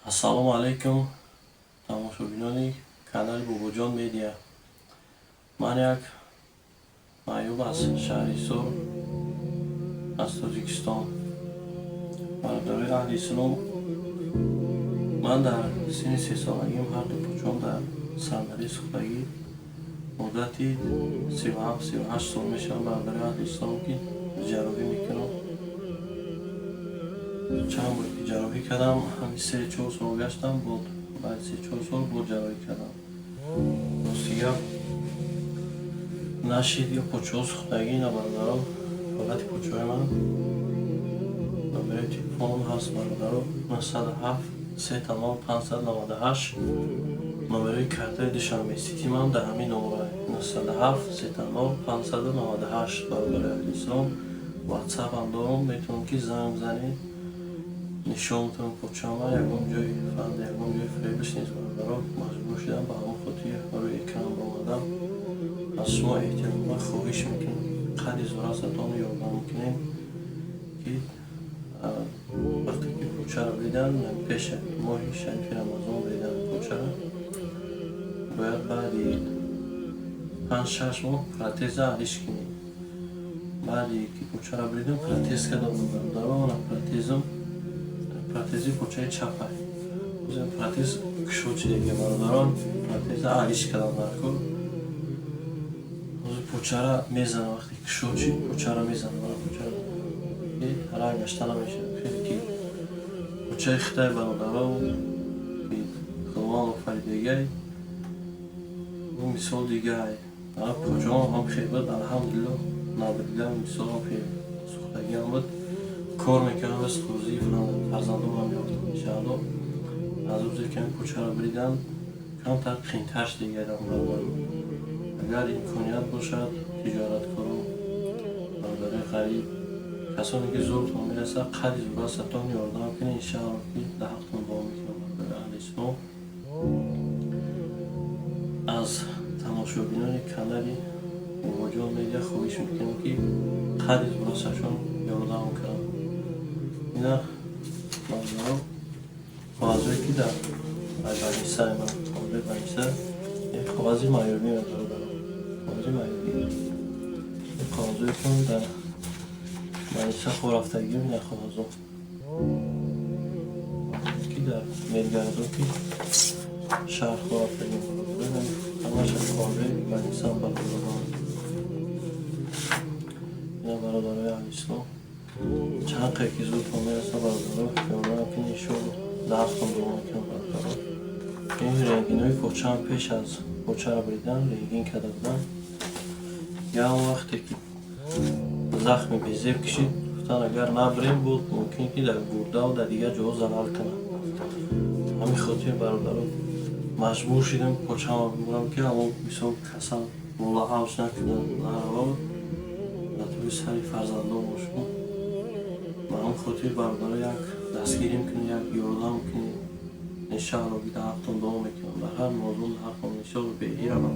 Ассалому алайкум, тамошобинони канали Бобоҷон Медиа. Ман як маъюб аз шаҳри Ҳисор, аз Тоҷикистон. Бародарои аҳли ислом, ман дар синни 3-солагиам ҳарду почом дар сандалии сӯхтагӣ, муддати 37-38 сол мешавам, бародарои аҳли ислом, ки ҷарроҳӣ мекунам. Чанд бор ки ҷарроҳӣ кардам, ҳамин 3-4 сол гаштам, буд баъди 3-4 сол боз ҷарроҳӣ кардам. Рости гап, нашид ё почаҳо сӯхтагӣ на, бародаро, ҳолати почаҳои ман. Номерои телефонам ҳаст, бародаро: 907 3 0 598. Номерои картаи Душанбе Сити ман дар ҳамин номера: 907 3 0 598. Бародарои аҳли ислом, ватсапам дорам, метавонам ки занг бизанед, нишон метавонам почама. Ягон ҷои фанд, ягон ҷои фиребиш нест, бародаро. Маҷбур шудам, ба ҳамон хотир рӯи экран баромадам. Аз шумо эҳтиромона хоҳиш мекунам, қадри зурасатон ёрдам кунем, ки вақте ки почаро дидан, пеши моҳи шарифи Рамазон дидан, почара бояд баъди 5-6 моҳ протеза алиш кунем. Баъди ки почаро бридам, протез кардам, бародаро. Ана протезам, протези почаи чапай. Протез кушод шидаги, бародарон, протеза алиш кардам дар кор. Ҳозир почара мезанам, вақте кушод шид, почара мезанам. Ана почара ранг гашта намешавад. Хеле ки почаи хитай, бародаро, ки Худованд офаридагай, мисол дигай. Почаам ҳам хел буд, алҳамдулилло, набридам. Мисол, ҳам хел сӯхтагиам буд, кор мекардам, бас рӯзии фарзандонам ёфтам, иншаалло. Аз рӯзе ки почаро бридам, камтар қиинтар шудагиам, бародаро. Агар имконият бошад, тиҷораткоро, бародарои ғариб, касоне ки зуртон мерасад, қадри зурасатон ёрдам кунед, иншаалло, ки дар ҳақтон дуо мекунам. Бародарои аҳли ислом, аз тамошобинони канали Бобоҷон Медиа хоҳиш мекунам, ки қадри зурасашон ёрдам кунанд. Ина, бародаро, коғазое ки дар больницаи ман, коғази больница, коғази маъюбӣ, бародаро, коғази маъюбӣ, коғазое ки дар больница хорафтагиам, ина коғазо ки дар медгардоки шаҳр хорафтагиам, ҳамаша коғази больницаам, бародаро. Ина, бародарои аҳли ислом, чанд қадр ки зудтон мерасад, бародаро, ёрдам кунед, иншоалло, дар ҳақтон дуо мекунам, бародаро. Ин рентгенои почаам пеш аз почаро бридан рентген карда будам. Ягон вақте ки захми безеб кишид, гуфтан, агар набирем, буд мумкин ки дар гурдаву дар дигар ҷоҳо залал кунад. Ҳамин хотир, бародаро, маҷбур шудам почаама бибурам, ки ҳамон мисол касал мола авҷ накунад, наравад, дар тӯи сари фарзандон бошам. Ба ҳамин хотир, бародаро, як дастгирим кунед, як ёрдам кунед, иншаалло, ки дар ҳақтон дуо мекунам. Дар ҳар мавзӯъ дар ҳақтон, иншоалло, беирамам,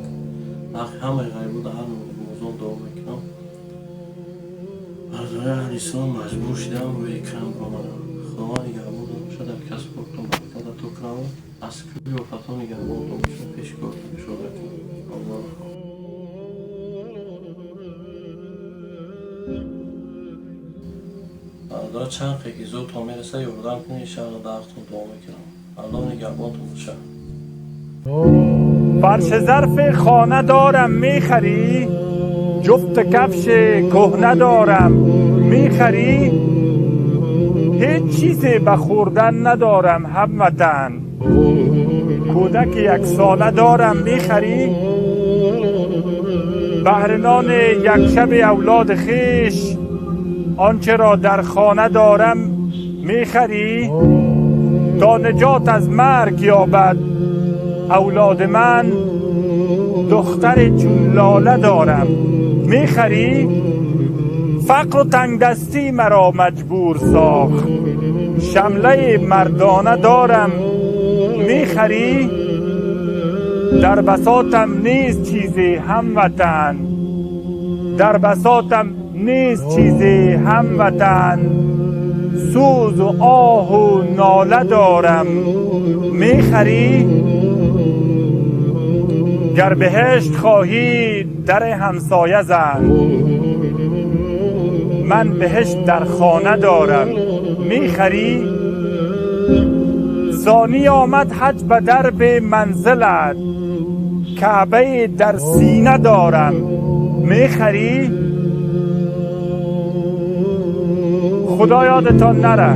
дар ҳаққи ҳамаи ғарибо дар ҳар мавзӯъ дуо мекунам. Бародарои аҳли ислом, маҷбур шудам рӯи экран баромадам. Худованд нигаҳбонтон бошад, дар касбу кортон баракат ато кунад, аз кулли офатҳо нигаҳбонтон бошад, пеши кортон кушода кунад, Аллоҳ. Бародаро, чанд қадр ки зудтон мерасад, ёрдам кунед, иншаалло, дар ҳақтон дуо мекунам. Аллоҳ нигаҳбонтон бошад. Фарш зарф хона дорам, мехарӣ? Ҷуфт кафш кӯҳна дорам, мехарӣ? Ҳеҷ чизе ба хӯрдан надорам, ҳамватан, кӯдак яксола дорам, мехарӣ? Баҳри нони як шаби авлоди хеш онче ро дар хона дорам, мехарӣ? То наҷот аз марг ёбад авлоди ман, духтаре чун лола дорам, мехарӣ? Фақру тангдастӣ маро маҷбур сохт, шамлаи мардона дорам, мехарӣ? Дар басотам нест чизе, ҳамватан, дар басотам нест чизе, ҳамватан. Сӯзу оҳу нола дорам, мехарӣ? Гар биҳишт хоҳӣ, дари ҳамсоя зан. Ман биҳишт дар хона дорам, мехарӣ? Сонӣ омад ҳаҷ ба дарби манзилат, Каъбае дар сина дорам, мехарӣ? Худо ёдатон нара.